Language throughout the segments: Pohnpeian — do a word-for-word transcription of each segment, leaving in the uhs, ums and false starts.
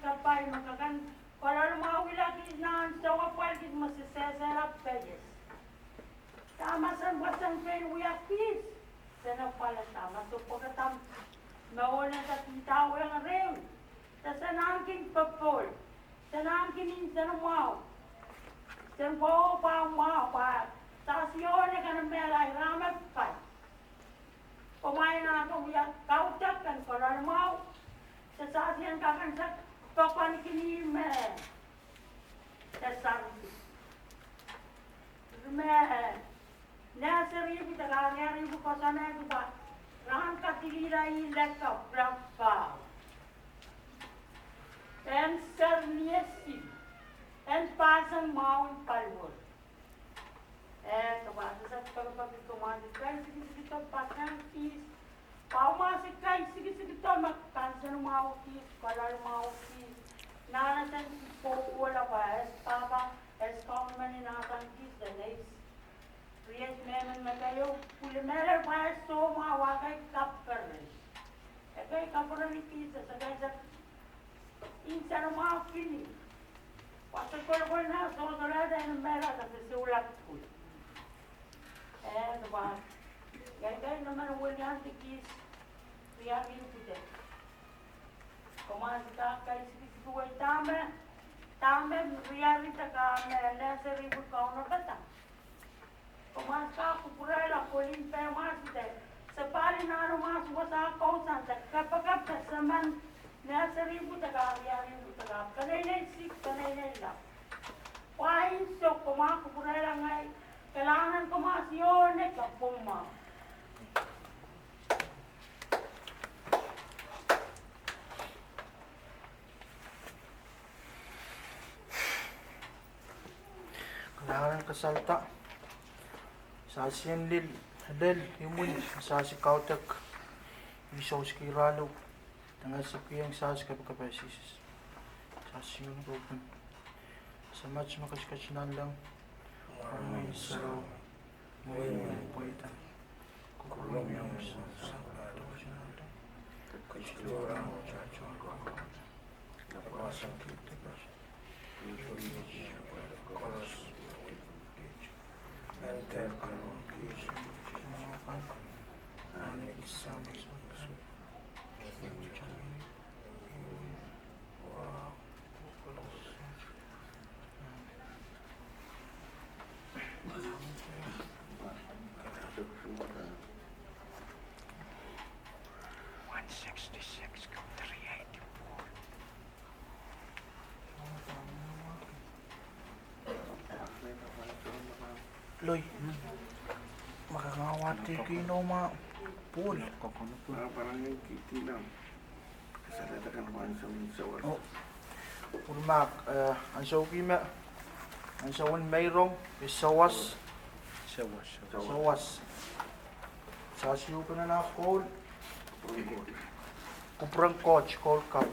kapai me kakan kaloalamwahwihla kis nan soangen pwel kis me sehsehla peias. Dahme sen pwa sen pein wia kis, sen apwal dahme sohte pwekada me ohnda kihda wehng rehmw. De sen ahneki popohl, sen ahneki nsenamwahu, sen pwouo pwamwahu pwe sasi ohne kan mehla irahn me pai. Komw ahneki wia kaudok en kaloalamwahu, de sasi en kakan sehse pokon kini me de sasi me nurse ripw de kahrehiong ripw koasoanehdi pwe rahn kadilihda ih lekapw, pwutak pahn en ser ni esi, en pahsan mwahu en paliwar. Eh, de pahn sehse pekipeki komw ahneki kaisikisikdo pahsan kis, pwe komw ahneki kaisikisikdo me kansenamwahu kis, kaloalamwahu kis. Nan asen kis pwoukohla pwe ese pahpa, ese kaunomen ni nan asen kis de neis. Riet mehmen me keieu, pwili mehlel pwe ese soumwahu, ekei kaperen. Ekei kaperen kis, ekei se nsenamwahu kini. Pwe se kolokol nan sohte lada en mehla de se soulapwil. Eh, de pahn, ekei nemen weliandi kis, riaripwida. Komw ahneki kaisikisikdo dahme, dahme riarida ka me nurse ripw kaunopada. Komw ahneki kupwurehla kolin pehmw ahneki de, se pali nan omw ahneki wasa kousoan de kapakap de semen nurse ripw de ka riaripw de ka peneinei sik, peneinei lap. Pwe ansou komw kupwurehla ngehi, kalahngan komw ahneki ohne kapwung mwahu. Kalahngan en kasalda. Sasi en lel, lel imwin, sasi kaudok. Ih souski rahlo. Dengan sekieng sasi kapakap Sises. Sasi en ropen. Samat me ketiket nanleng. Mwein sarawi, mwein pweida. One sixty-six, three eighty-four. Loi. Maka nga wahdi kihno ma pwul. Oh. Pwul mak, eh, ansou kihme, ansou en meirong, eh, sawas. Sawas. Sawas. Sasi uhpene nan koul. Kupwuren Koht, koul kapw.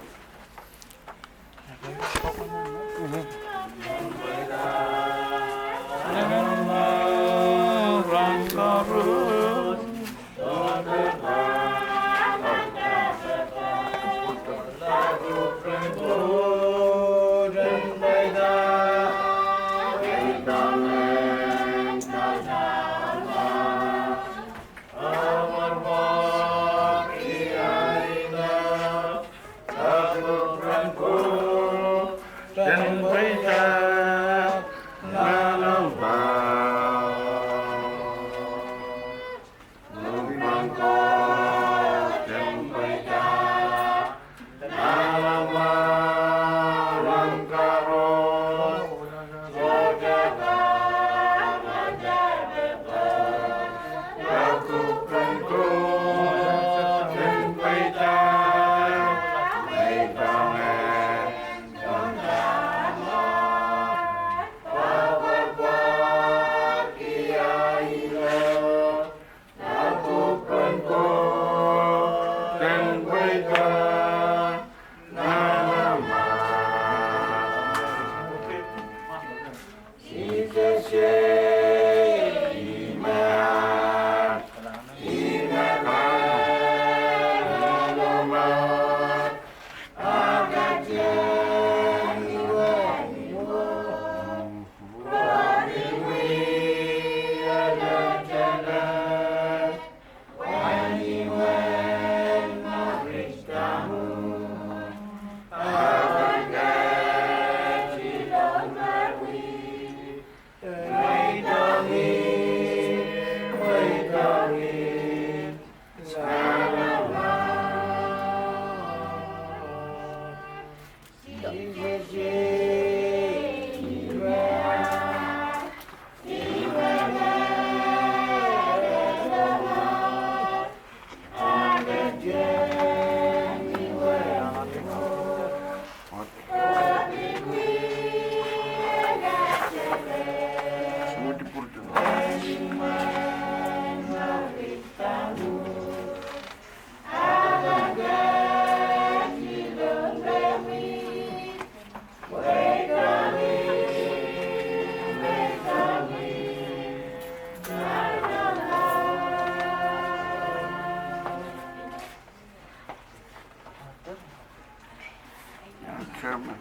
Chairman.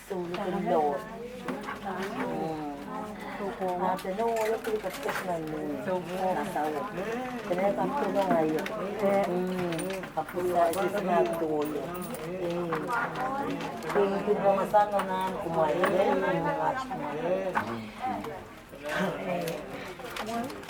Souleng Lord. Mm. Ate no wole pil kapikes nan ni. Nasawo. Tene kapikes nan aio. Mm. Kapikes nan toyo. Mm. Pil pil pamasan nan kumwail. Mm.